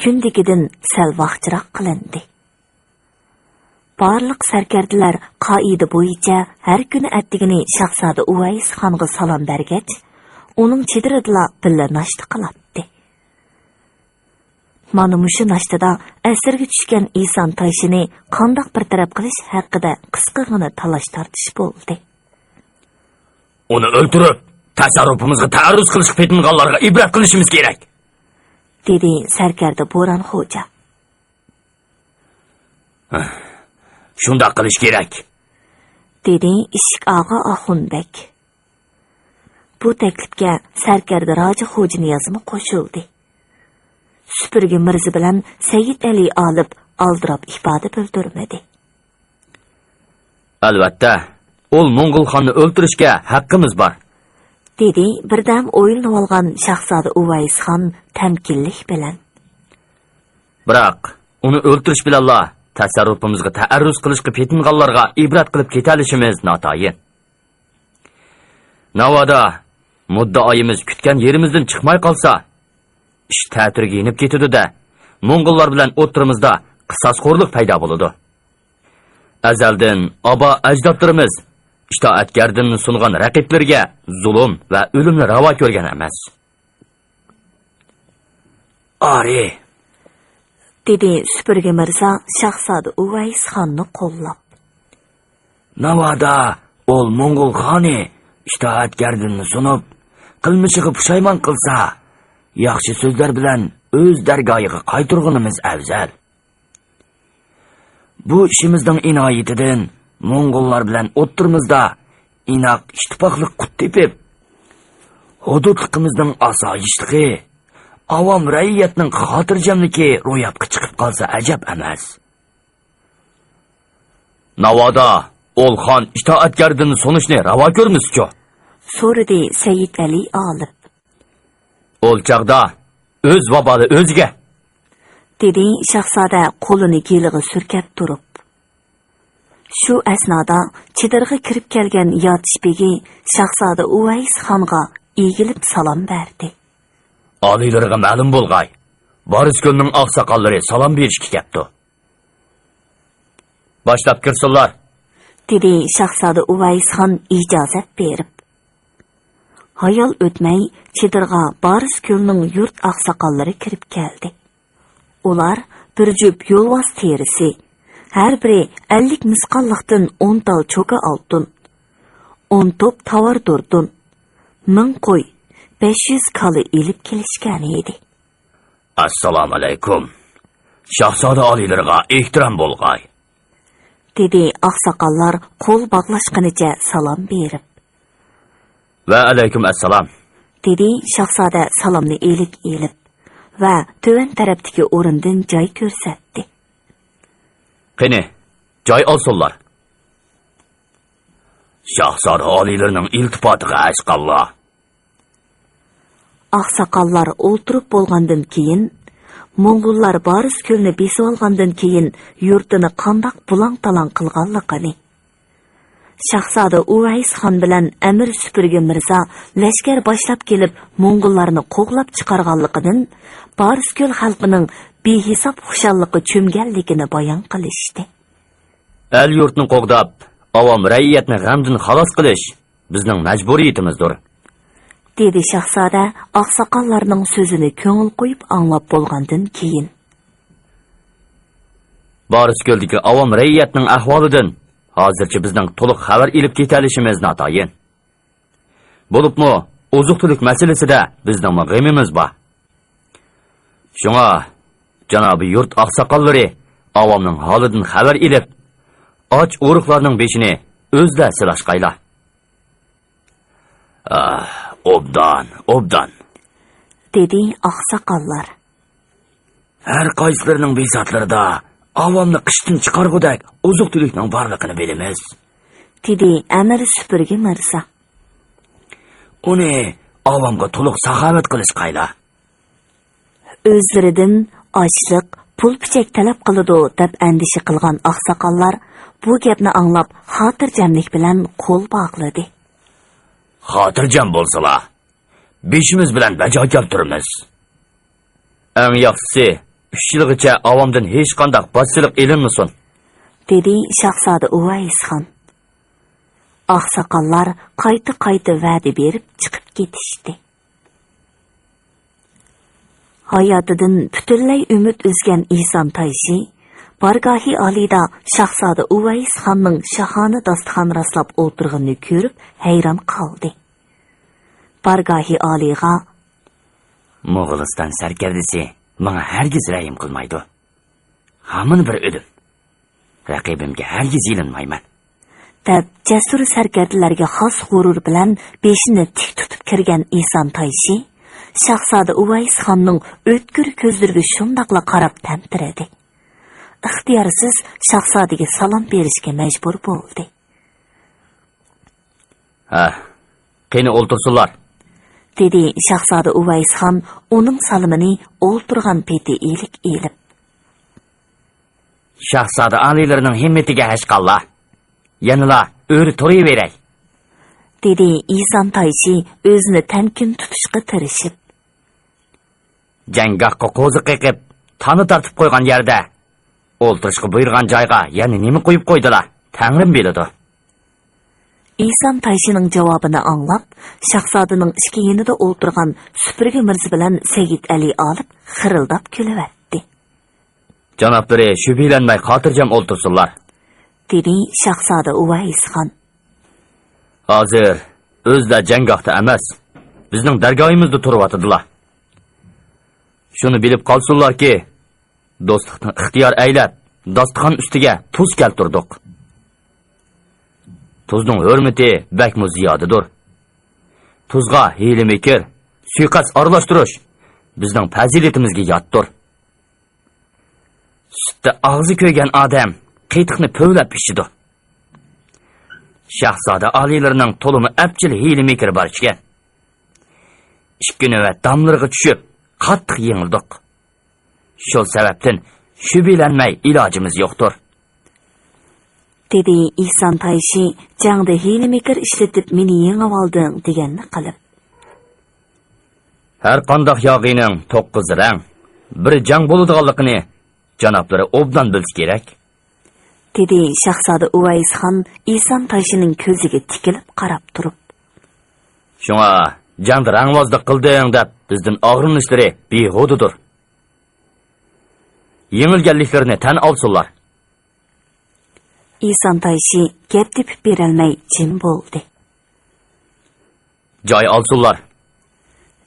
كۈندىكىدىن سەل ۋاقچىراق قىلىندى. بارلىق سەركەردىلەر قائىدە بويىچە ھەر كۈنى ئەتىگىنى شاھزادە ئۇۋەيس خانغا سالام بەرگەچ، ئۇنىڭ چېدىرىدىلا بىللە ناشتا قىلاتتى. مانا مۇشۇ ناشتىدا ئەسىرگە چۈشكەن ئىسان تايشىنى قانداق بىر تەرەپ قىلىش ھەققىدە قىسقىغىنە تالاش-تارتىش بولدى. ئۇنى ئۆلتۈرۈپ، تەسەررۇپىمىزغا تەئەررۇز قىلىشقا پېتىنغانلارغا ئىبرەت قىلىشىمىز كېرەك، دېدى سەركەردە بوران خوجا. شۇنداق قىلىش كېرەك، دېدى ئىشىك ئاغا ئاخۇن بەگ. بۇ تەكلىپكە سەركەردە راجا خوجانىيازمۇ قوشۇلدى. سۈپۈرگە مىرزا بىلەن سەيىد ئەلى ئالىپ ئالدىراپ ئىپادە بىلدۈرمىدى. ئەلۋەتتە، ئول موڭغۇل خاننى ئۆلتۈرۈشكە ھەققىمىز بار، دېدى بىردەم ئويلىنىۋالغان شاھزادە ئۇۋەيس خان تەمكىنلىك بىلەن. بىراق، ئۇنى ئۆلتۈرۈش بىلەنلا تەسەررۇپىمىزغا تەئەررۇز قىلىشقا پېتىنغانلارغا ئىبرەت قىلىپ كېتەلىشىمىز ناتايىن. ناۋادا مۇددىئايىمىز كۈتكەن يېرىمىزدىن چىقماي قالسا، ئىش تەتۈرىگە يېنىپ كېتىدۇ-دە، موڭغۇللار بىلەن ئوتتۇرىمىزدا قىساسخورلۇق پەيدا بولىدۇ. ئەزەلدىن ئابا-ئەجدادلىرىمىز ئىتائەتگەردىننى سۇنغان رەقىبلىرىگە زۇلۇم ۋە ئۆلۈمنى راۋا كۆرگەن ئەمەس. ئارى، دېدى سۈپۈرگە مىرزا شاھزادە ئۇۋەيس خاننى قوللاپ. ناۋادا ئول موڭغۇل خانى ئىتائەتگەردىننى سۇنۇپ، قىلمىشىغا پۇشايمان قىلسا، ياخشى سۆزلەر بىلەن ئۆز دەرگاھىغا قايتۇرغىنىمىز ئەۋزەل. بۇ ئىشىمىزنىڭ ئىنايىتىدىن موڭغۇللار بىلەن ئوتتۇرىمىزدا ئىناق ئىتتىپاقلىق قۇت تېپىپ، ھۇدۇدلۇقىمىزنىڭ ئاسايىشلىقى، ئاۋام رەئىيەتنىڭ خاتىرجەملىكى روياپقا چىقىپ قالسا ئەجەب ئەمەس. ناۋادا ئول خان ئىتائەتگەردىننى سۇنۇشنى راۋا كۆرمىسىچۇ؟ سورىدى سەيىدئەلى ئالىپ. ئول چاغدا ئۆز ۋابالى ئۆزىگە، دېدى شاھزادە قولىنى گېلىغا سۈركەپ تۇرۇپ. شۇ ئەسنادا چېدىرغا كىرىپ كەلگەن ياتىش بېگى شاھزادە ئۇۋەيس خانغا ئېگىلىپ سالام بەردى. ئالىيلىرىغا مەلۇم بولغاي، بارسكۆلنىڭ ئاقساقاللىرى سالام بېرىشكە كەپتۇ. باشلاپ كىرسۇنلار، دېدى شاھزادە ئۇۋەيس خان ئىجازەت بېرىپ. ھايال ئۆتمەي، چېدىرغا بارسكۆلنىڭ يۇرت ئاقساقاللىرى كىرىپ كەلدى. ئۇلار بىر جۈپ يولۋاس تېرىسى، ھەر بىرى ئەللىك مىسقاللىقتىن ئون تال چوكا ئالتۇن، ئون توپ تاۋار دۇردۇن، مىڭ قوي، بەش يۈز كالا ئېلىپ كېلىشكەن ئىدى. ئەسسالامۇئەلەيكۇم. شاھزادە ئالىيلىرىغا ئېھتىرام بولغاي، دېدى ئاقساقاللار قول باغلاشقىنىچە سالام بېرىپ. ۋەئەلەيكۇم ئەسسالام، دېدى شاھزادە سالامنى ئىلىك ئېلىپ ۋە تۆۋەن تەرەپتىكى ئورۇندىن جاي كۆرسەتتى. قېنى، جاي ئالسۇنلار. شاھزادە ئالىيلىرىنىڭ ئىلتىپاتىغا ھەشقاللا. ئاقساقاللار ئولتۇرۇپ بولغاندىن كېيىن، موڭغۇللار بارسكۆلنى بېسىۋالغاندىن كېيىن يۇرتىنى قانداق بۇلاڭ-تالاڭ قىلغانلىقىنى، شاھزادە ئۇۋەيس خان بىلەن ئەمىر سۈپۈرگە مىرزا لەشكەر باشلاپ كېلىپ موڭغۇللارنى قوغلاپ چىقارغانلىقىدىن بارسكۆل خەلقىنىڭ بىھېساب خۇشاللىققا چۆمگەنلىكىنى بايان قىلىشتى. ئەل-يۇرتنى قوغداپ، ئاۋام رەئىيەتنى غەمدىن خالاس قىلىش بىزنىڭ مەجبۇرىيىتىمىزدۇر، دېدى شاھزادە ئاقساقاللارنىڭ سۆزىنى كۆڭۈل قويۇپ ئاڭلاپ بولغاندىن كېيىن. بارسكۆلدىكى ئاۋام رەئىيەتنىڭ ئەھۋالىدىن ھازىرچە بىزنىڭ تولۇق خەۋەر ئېلىپ كېتەلىشىمىز ناتايىن. بولۇپمۇ ئوزۇق-تۈلۈك مەسىلىسىدە بىزنىڭمۇ غېمىمىز بار. شۇڭا جانابىي يۇرت ئاقساقاللىرى ئاۋامنىڭ ھالىدىن خەۋەر ئېلىپ، ئاچ-ئورۇقلارنىڭ بېشىنى ئۆزلەر سىلاشقايلا. ئاھ، ئوبدان، ئوبدان، دېدى ئاقساقاللار. ھەر قايسىلىرىنىڭ بىساتلىرىدا ئاۋامنى قىشتىن چىقارغۇدەك ئوزۇق-تۈلۈكنىڭ بارلىقىنى بىلىمىز، دېدى ئەمىر سۈپۈرگە مىرزا. ئۇنى ئاۋامغا تولۇق ساخاۋەت قىلىشقايلا. ئۆزلىرىدىن ئاچلىق، پۇل-پۈچەك تەلەپ قىلىدۇ دەپ ئەندىشە قىلغان ئاقساقاللار بۇ گەپنى ئاڭلاپ خاتىرجەملىك بىلەن قول باغلىدى. خاتىرجەم بولسىلا، بېشىمىز بىلەن بەجا كەلتۈرىمىز. ئەڭ ياخشىسى، ئۈچ يىلغىچە ئاۋامدىن ھېچقانداق باج-سېلىق ئېلىنمىسۇن، دېدى شاھزادە ئۇۋەيس خان. ئاقساقاللار قايتا-قايتا ۋەدە بېرىپ چىقىپ كېتىشتى. ھاياتىدىن پۈتۈنلەي ئۈمىد ئۈزگەن ئىسان تايشى بارگاھى ئالىيدا شاھزادە ئۇۋەيس خاننىڭ شاھانە داستىخان راسلاپ ئولتۇرغىنىنى كۆرۈپ ھەيران قالدى. بارگاھى ئالىيغا، موغۇلىستان سەركەردىسى ماڭا ھەرگىز رەھىم قىلمايدۇ. ھامان بىر ئۆلۈم. رەقىبىمگە ھەرگىز يېلىنمايمەن، دەپ جەسۇر سەركەردىلەرگە خاس غۇرۇر بىلەن بېشىنى تىك تۇتۇپ كىرگەن ئىسان تايشى شاھزادە ئۇۋەيس خاننىڭ ئۆتكۈر كۆزلىرىگە شۇنداقلا قاراپ تەمتىرىدى. ئىختىيارسىز شاھزادىگە سالام بېرىشكە مەجبۇر بولدى. ھە، قېنى ئولتۇرسۇنلار، دېدى شاھزادە ئۇۋەيس خان ئۇنىڭ سالىمىنى ئولتۇرغان پېتى ئىلىك ئېلىپ. شاھزادە ئالىيلىرىنىڭ ھىممىتىگە ھەشقاللا. يەنىلا ئۆرە تۇرۇۋېرەي، دېدى ئىسان تايشى ئۆزىنى تەمكىن تۇتۇشقا تىرىشىپ. جەڭگاھقا قوزا قېقىپ، تانا تارتىپ قويغان يەردە ئولتۇرۇشقا بۇيرۇغان جايغا يەنە نېمە قويۇپ قويدىلا؟ تەڭرىم بىلىدۇ. ئىسان تايشىنىڭ جاۋابىنى ئاڭلاپ، شاھزادىنىڭ ئىككى يېنىدا ئولتۇرغان سۈپۈرگە مىرزا بىلەن سەيىت ئەلى ئالىپ خىرىلداپ كۈلۈۋەتتى. جانابلىرى شۈبھىلەنمەي خاتىرجەم ئولتۇرسۇنلار، دېدى شاھزادە ئۇۋەيسخان. ھازىر ئۆزلەر جەڭگاھتا ئەمەس، بىزنىڭ دەرگاھىمىزدا تۇرۇۋاتىدىلا. شۇنى بىلىپ قالسۇنلاركى، دوستلۇقنى ئىختىيار ئەيلەپ، داستىخان ئۈستىگە تۇز كەلتۈردۇق. تۇزنىڭ ھۆرمىتى بەكمۇ زىيادىدۇر. تۇزغا ھىيلە-مىكىر، سۇيىقەست ئارىلاشتۇرۇش بىزنىڭ پەزىلىتىمىزگە ياتتۇر. سۈتتە ئاغزى كۆيگەن ئادەم قېتىقنى پۈۋلەپ ئىچىدۇ. شاھزادە ئالىيلىرىنىڭ تولىمۇ ئەپچىل ھىيلە-مىكرى بار ئىكەن. ئىككى نۆۋەت داملىرىغا چۈشۈپ، قاتتىق يېڭىلدۇق. شۇ سەۋەبتىن شۈبھىلەنمەي ئىلاجىمىز يوقتۇر، دېدى ئىسان تايشى، جەڭدە ھىيلە-مىكىر ئىشلىتىپ مېنى يېڭىۋالدىڭ دېگەننى قىلىپ. ھەر قانداق ياغىنىڭ توققۇز رەڭ، بىر جەڭ بولىدىغانلىقىنى جانابلىرى ئوبدان بىلسە كېرەك، دېدى شاھزادە ئۇۋەيسخان ئىسان تايشىنىڭ كۆزىگە تىكىلىپ قاراپ تۇرۇپ. شۇڭا جەڭدە رەڭۋازلىق قىلدىڭ دەپ بىزدىن ئاغرىنىشلىرى بىھۇدىدۇر. يېڭىلگەنلىكلىرىنى تەن ئالسۇنلار. ئىسان تايشى گەپ تېپىپ بېرەلمەي جىم بولدى. جاي ئالسۇنلار،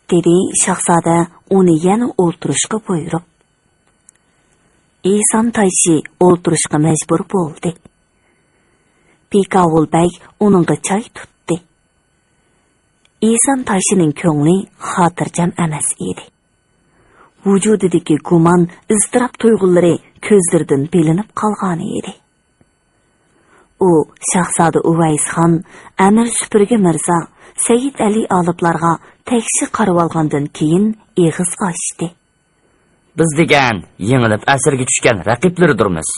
دېدى شاھزادە ئۇنى يەنە ئولتۇرۇشقا بۇيرۇپ. ئىسان تايشى ئولتۇرۇشقا مەجبۇر بولدى. بىكاۋۇل بەگ ئۇنىڭغا چاي تۇتتى. ئىسان تايشىنىڭ كۆڭلى خاتىرجەم ئەمەس ئىدى. ۋۇجۇدىدىكى گۇمان، ئىزتىراپ تۇيغۇلىرى كۆزلىرىدىن بىلىنىپ قالغانىدى. ئۇ شاھزادە ئۇۋەيسخان، ئەمىر سۈپۈرگە مىرزا، سەيىد ئەلى ئالىپلارغا تەكشى قارىۋالغاندىن كېيىن ئېغىز ئاچتى. بىز دېگەن يېڭىلىپ ئەسىرگە چۈشكەن رەقىبلىرىدۇرمىز.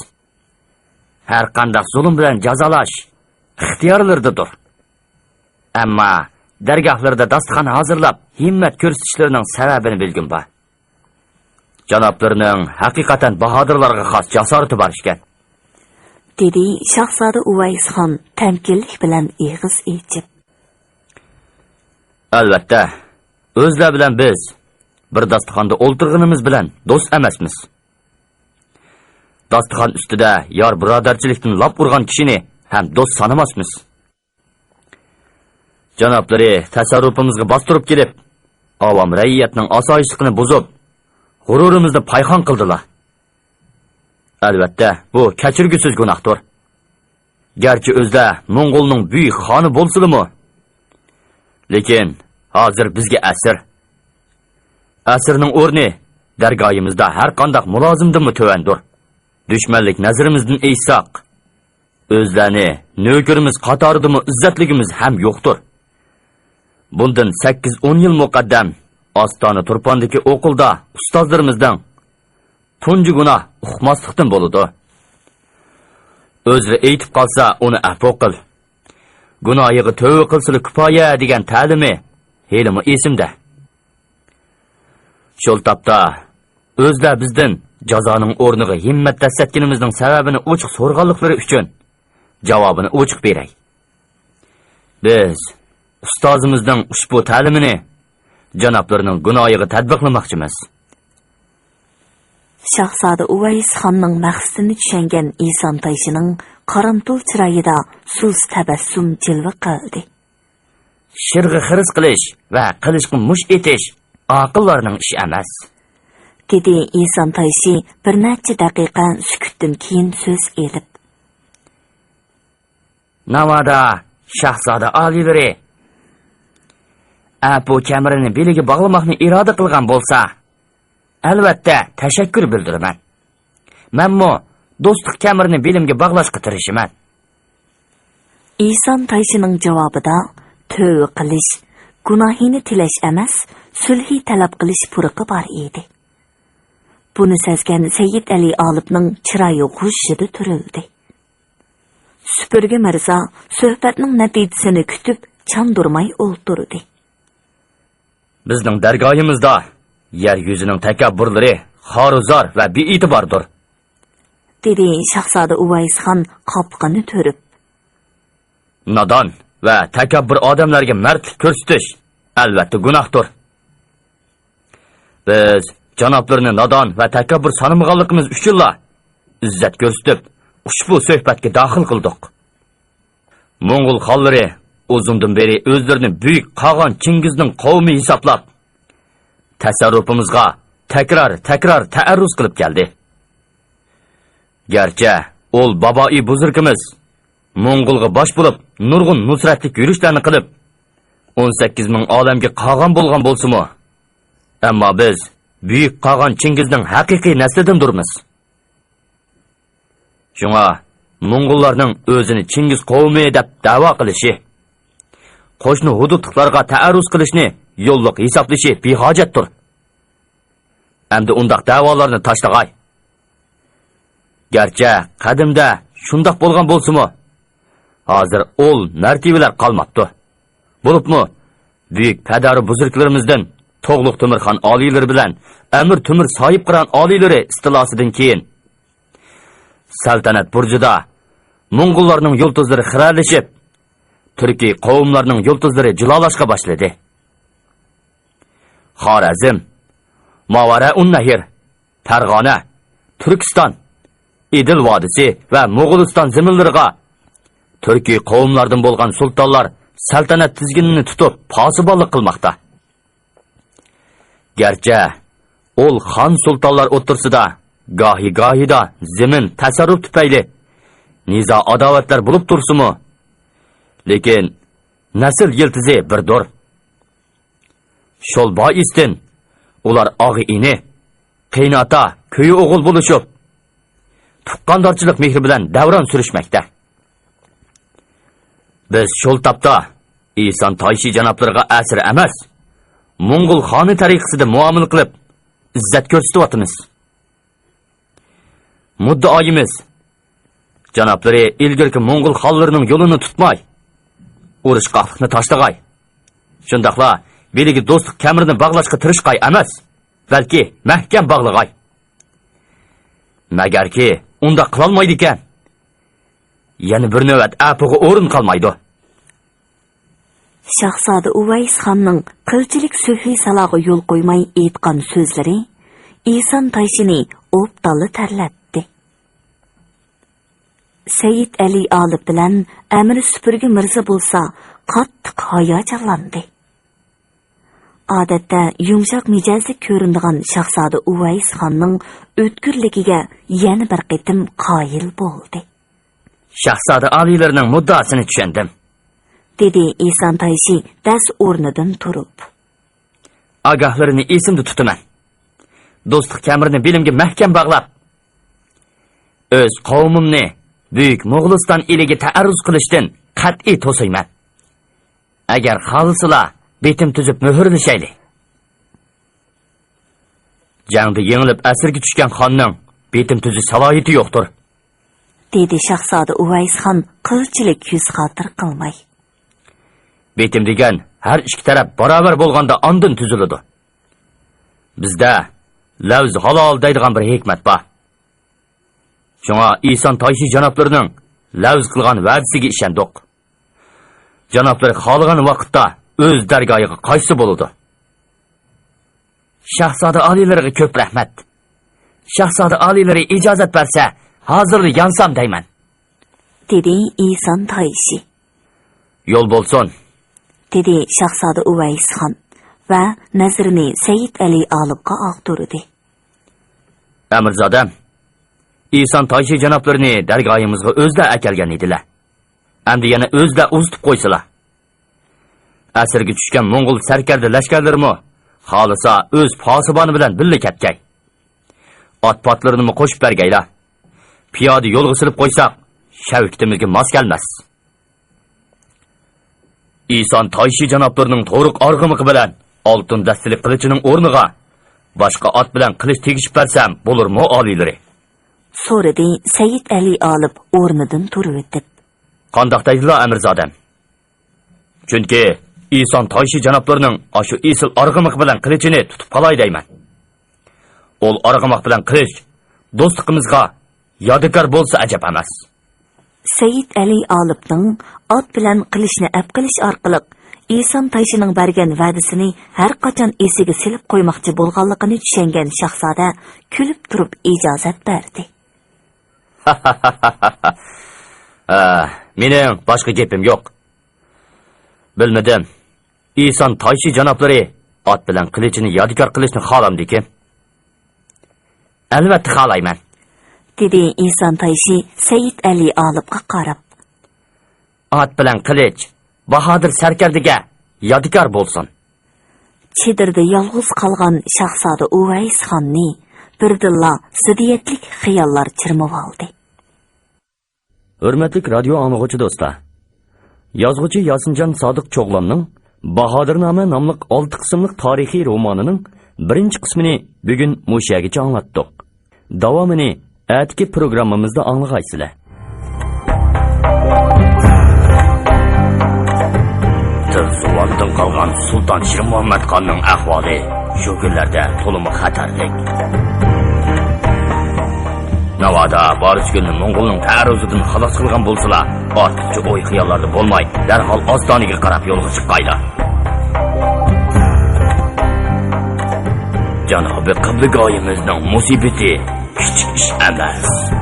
ھەر قانداق زۇلۇم بىلەن جازالاش ئىختىيارلىرىدىدۇر. ئەمما دەرگاھلىرىدا داستىخان ھازىرلاپ، ھىممەت كۆرسىتىشلىرىنىڭ سەۋەبىنى بىلگۈم بار. جانابلىرىنىڭ ھەقىقەتەن باھادىرلارغا خاس جاسارىتى بار ئىكەن، دېدى شاھزادە ئۇۋەيسخان تەمكىنلىك بىلەن ئېغىز ئېچىپ. ئەلۋەتتە، ئۆزلەر بىلەن بىز بىر داستىخاندا ئولتۇرغىنىمىز بىلەن دوست ئەمەسمىز. داستىخان ئۈستىدە يار بۇرادەرچىلىكتىن لاپ ئۇرغان كىشىنى ھەم دوست سانىماسمىز. جانابلىرى تەسەررۇپىمىزغا باستۇرۇپ كېلىپ، ئاۋام رەئىيەتنىڭ ئاسايىشلىقىنى بۇزۇپ، غۇرۇرىمىزنى پايخان قىلدىلا. ئەلۋەتتە، بۇ كەچۈرگۈسىز گۇناھتۇر. گەرچە ئۆزلەر موڭغۇلنىڭ بۈيۈك خانى بولسىلىمۇ، لېكىن ھازىر بىزگە ئەسىر. ئەسىرنىڭ ئورنى دەرگاھىمىزدا ھەر قانداق مۇلازىمدىنمۇ تۆۋەندۇر. دۈشمەنلىك نەزىرىمىزدىن ئېيتساق، ئۆزلەرنى نۆكىرىمىز قاتارىدىمۇ ئىززەتلىگۈمىز ھەم يوقتۇر. بۇندىن سەككىز ئون يىل مۇقەددەم ئاستانە تۇرپاندىكى ئوقۇلدا ئۇستازلىرىمىزنىڭ تۇنجى گۇناھ ئۇقماسلىقتىن بولىدۇ. ئۆزرە ئېيتىپ قالسا، ئۇنى ئەپۇ قىل، گۇناھىغا تۆۋە قىلسىلا كۇپايە دېگەن تەلىمى ھېلىمۇ ئېسىمدە. شۇ تاپتا ئۆزلەر بىزدىن جازانىڭ ئورنىغا ھىممەت دەسسەتكىنىمىزنىڭ سەۋەبىنى ئوچۇق سورىغانلىقلىرى ئۈچۈن جاۋابىنى ئوچۇق بېرەي. بىز ئۇستازىمىزنىڭ ئۇشبۇ تەلىمىنى جانابلىرىنىڭ گۇناھىغا تەتبىقلىماقچىمىز. شاھزادە ئۇۋەيس خاننىڭ مەقسىتىنى چۈشەنگەن ئىسان تايشىنىڭ قارامتۇل چىرايىدا سۇس تەبەسسۇم جىلۋە قىلدى. شىرغا خىرىس قىلىش ۋە قىلىچقا مۇش ئېتىش ئاقىللارنىڭ ئىشى ئەمەس، دېدى ئىسان تايشى بىر نەچچە دەقىقە سۈكۈتتىن كېيىن سۆز ئېلىپ. ناۋادا شاھزادە ئالىيلىرى ئەپۇ كەمىرىنى بېلىگە باغلىماقنى ئىرادە قىلغان بولسا، ئەلۋەتتە تەشەككۈر بىلدۈرىمەن. مەنمۇ دوستلۇق كەمىرىنى بېلىمگە باغلاشقا تىرىشىمەن. ئىسان تايشىنىڭ جاۋابىدا تۆۋە قىلىش، گۇناھىنى تىلەش ئەمەس، سۈلھى تەلەپ قىلىش پۇرىقى بار ئىدى. بۇنى سەزگەن سەيىد ئەلى ئالىپنىڭ چىرايى غۇژژىدە تۈرۈلدى. سۈپۈرگە مىرزا سۆھبەتنىڭ نەتىجىسىنى كۈتۈپ، چاندۇرماي ئولتۇردى. بىزنىڭ دەرگاھىمىزدا يەر يۈزىنىڭ تەكەببۇرلىرى خارۇزار ۋە بىئېتىباردۇر. دېدى شاھزادە ئۇۋەيسخان قاپىقىنى تۈرۈپ. نادان ۋە تەكەببۇر ئادەملەرگە مەردلىك كۆرسىتىش، ئەلۋەتتە، گۇناھتۇر. بىز جانابلىرىنى نادان ۋە تەكەببۇر سانىمىغانلىقىمىز ئۈچۈنلا ئىززەت كۆرسىتىپ، ئۇشبۇ سۆھبەتكە داخىل قىلدۇق. موڭغۇل خانلىرى ئۇزۇندىن بېرى ئۆزلىرىنى بۈيۈك قاغان چىڭگىزنىڭ قوۋمى ھېسابلاپ، تەسەررۇپىمىزغا تەكرار، تەكرار تەئەررۇز قىلىپ كەلدى. گەرچە ئول بابائى بۇزرۇكىمىز موڭغۇلغا باش بولۇپ نۇرغۇن نۇسرەتلىك يۈرۈشلەرنى قىلىپ، ئون سەككىز مىڭ ئالەمگە قاغان بولغان بولسىمۇ، ئەمما بىز بۈيۈك قاغان چىڭگىزنىڭ ھەقىقىي نەسلىدىندۇرمىز. شۇڭا موڭغۇللارنىڭ ئۆزىنى چىڭگىز قوۋمى دەپ دەۋا قىلىشى، قوشنا ھودۇدلۇقلارغا تەئەررۇز قىلىشنى يوللۇق ھېسابلىشى بىھاجەتتۇر. ئەمدى ئۇنداق دەۋالارنى تاشلىغاي. گەرچە قەدىمدە شۇنداق بولغان بولسىمۇ، ھازىر ئول مەرتىۋىلەر قالماپتۇ. بولۇپمۇ بۈيۈك پەدەرۇ بۇزرۇكلىرىمىزدىن توغلۇق تۆمۈرخان ئالىيلىرى بىلەن ئەمىر تۆمۈر ساھىبقىران ئالىيلىرى ئىستىلاسىدىن كېيىن، سەلتەنەت بۇرجىدا موڭغۇللارنىڭ يۇلتۇزلىرى خىرەلىشىپ، تۈركىي قوۋملارنىڭ يۇلتۇزلىرى جۇلالاشقا باشلىدى. خارەزم، ماۋارەئۇن نەھر، پەرغانە، تۈركىستان، ئىدىل ۋادىسى ۋە موغۇلىستان زېمىنلىرىغا تۈركىي قوۋملاردىن بولغان سۇلتانلار سەلتەنەت تىزگىنىنى تۇتۇپ پاسىبانلىق قىلماقتا. گەرچە ئول خان سۇلتانلار ئوتتۇرىسىدا گاھى-گاھىدا زېمىن تەسەررۇپ تۈپەيلى نىزا-ئاداۋەتلەر بولۇپ تۇرسىمۇ، لېكىن نەسىل يىلتىزى بىردۇر. شول بائىستىن ئۇلار ئاغا-ئىنى، قېيىنئاتا، كۈيئوغۇل بولۇشۇپ، تۇغقاندارچىلىق مېھرى بىلەن دەۋران سۈرۈشمەكتە. بىز شول تاپتا ئىسان تايشى جانابلىرىغا ئەسىر ئەمەس، موڭغۇل خانى تەرىقىسىدە مۇئامىلە قىلىپ، ئىززەت كۆرسىتىۋاتىمىز. مۇددىئايىمىز، جانابلىرى ئىلگىرىكى موڭغۇل خانلىرىنىڭ يولىنى تۇتماي، ئۇرۇشقاقلىقنى تاشلىغاي. شۇنداقلا بېلىگە دوستلۇق كەمىرىنى باغلاشقا تىرىشقاي ئەمەس، بەلكى مەھكەم باغلىغاي. مەگەركى ئۇنداق قىلالمايدىكەن، يەنە بىر نۆۋەت ئەپۇغا ئورۇن قالمايدۇ. شاھزادە ئۇۋەيس خاننىڭ قىلچىلىك سۆھۋىي سالاغا يول قويماي ئېيتقان سۆزلىرى ئىسان تايشىنى ئوبدانلا تەرلەتتى. سەيىد ئەلى ئالىپ بىلەن ئەمىر سۈپۈرگە مىرزا بولسا قاتتىق ھاياجانلاندى. ئادەتتە يۇمشاق مىجەزلىك كۆرۈنىدىغان شاھزادە ئۇۋەيس خاننىڭ ئۆتكۈرلۈكىگە يەنە بىر قېتىم قايىل بولدى. شاھزادە ئالىيلىرىنىڭ مۇددىئاسىنى چۈشەندىم، دېدى ئىسان تايشى دەس ئورنىدىن تۇرۇپ. ئاگاھلىرىنى ئېسىمدە تۇتىمەن. دوستلۇق كەمىرىنى بېلىمگە مەھكەم باغلاپ، ئۆز قەۋمىمنى بۈيۈك موغۇلىستان ئېلىگە تەئەررۇز قىلىشتىن قەتئىي توسايمەن. ئەگەر خالىسىلا، بېتىم تۈزۈپ مۆھۈرلىشەيلى. جەڭدە يېڭىلىپ ئەسىرگە چۈشكەن خاننىڭ بېتىم تۈزۈش سالاھىيىتى يوقتۇر، دېدى شاھزادە ئۇۋەيس خان قىلچىلىك يۈز خاتىرە قىلماي. بېتىم دېگەن ھەر ئىككى تەرەپ باراۋەر بولغاندا ئاندىن تۈزۈلىدۇ. بىزدە لەۋز ھالال دەيدىغان بىر ھېكمەت بار. شۇڭا ئىسان تايشى جانابلىرىنىڭ لەۋز قىلغان ۋەدىسىگە ئىشەندۇق. جانابلىرى خالىغان ۋاقىتتا ئۆز دەرگاھىغا قايتسا بولىدۇ. شاھزادە ئالىيلىرىغا كۆپ رەھمەت. شاھزادە ئالىيلىرى ئىجازەت بەرسە، ھازىرلا يانسام دەيمەن، دېدى ئىسان تايشى. يول بولسۇن، دېدى شاھزادە ئۇۋەيس خان ۋە نەزىرىنى سەيىد ئەلى ئالىپقا ئاغدۇردى. ئەمىرزادەم، ئىسان تايشى جانابلىرىنى دەرگاھىمىزغا ئۆزلەر ئەكەلگەن ئىدىلە. ئەمدى يەنە ئۆزلەر ئۇزىتىپ قويسىلا. ئەسىرگە چۈشكەن موڭغۇل سەركەردە لەشكەرلىرىمۇ خالىسا ئۆز پاسىبانى بىلەن بىللە كەتكەي. ئات-پاتلىرىنىمۇ قوشۇپ بەرگەيلا. پىيادە يولغا سېلىپ قويساق، شەۋكىتىمىزگە ماس كەلمەس. ئىسان تايشى جانابلىرىنىڭ تورۇق ئارغىمىقى بىلەن ئالتۇن دەستىلىك قىلىچىنىڭ ئورنىغا باشقا ئات بىلەن قىلىچ تېگىشىپ بەرسەم بولۇرمۇ، ئالىيلىرى؟ سورىدى سەيىد ئەلى ئالىپ ئورنىدىن تۇرۇۋېتىپ. قانداق دەيدىلا، ئەمىرزادەم؟ چۈنكى ئىسان تايشى جانابلىرىنىڭ ئاشۇ ئېسىل ئارغىمىقى بىلەن قىلىچىنى تۇتۇپ قالاي دەيمەن. ئول ئارغىماق بىلەن قىلىچ دوستلۇقىمىزغا، يادىكار بولسا ئەجەب ئەمەس. سەيىت ئەلى ئالىپنىڭ ئات بىلەن قىلىچنى ئەپ قېلىش ئارقىلىق ئېسان تايشىنىڭ بەرگەن ۋەدىسىنى ھەر قاچان ئېسىگە سېلىپ قويماقچى بولغانلىقىنى چۈشەنگەن شاھزادە كۈلۈپ تۇرۇپ ئىجازەت بەردى. ھە، مېنىڭ باشقا گېپىم يوق. بىلمىدىم. ئېسان تايشى جانابلىرى ئات بىلەن قىلىچنى يادىكار قىلىشنى خالامدىكىن؟ ئەلۋەتتە خالايمەن، دېدى ئېسان تايشى سەيىت ئەلى ئالىپقا قاراپ. ئات بىلەن قىلىچ باھادىر سەركەردىگە يادىكار بولسۇن. چېدىردا يالغۇز قالغان شاھزادە ئۇۋەيس خاننى بىردىنلا زىددىيەتلىك خىياللار چىرمىۋالدى. ھۆرمەتلىك رادىيو ئاڭلىغۇچى دوستلار! يازغۇچى ياسىنجان سادىق چوغلاننىڭ باھادىرنامە ناملىق ئالتە قىسىملىق تارىخىي رومانىنىڭ بىرىنچى قىسمىنى بۈگۈن مۇشۇ يەرگىچە ئاڭلاتتۇق. داۋامىنى ئەتىكى پروگراممىمىزدا ئاڭلىغايسىلەر. تىلسىۋاندىن قالغان سۇلتان شىرمۇھەممەت خاننىڭ ئەھۋالى شۇ كۈنلەردە تولىمۇ خەتەرلىك. ناۋادا ۋارىسگۈلنى موڭغۇلنىڭ تەئەررۇزىدىن خالاس قىلغان بولسىلا، ئارتۇقچە ئوي-خىياللاردا بولماي، دەرھال ئاستانىگە قاراپ يولغا چىققايلا. جانابى قىبلىگاھىمىزنىڭ مۇسىبىتى كىچىك ئىش ئەمەس.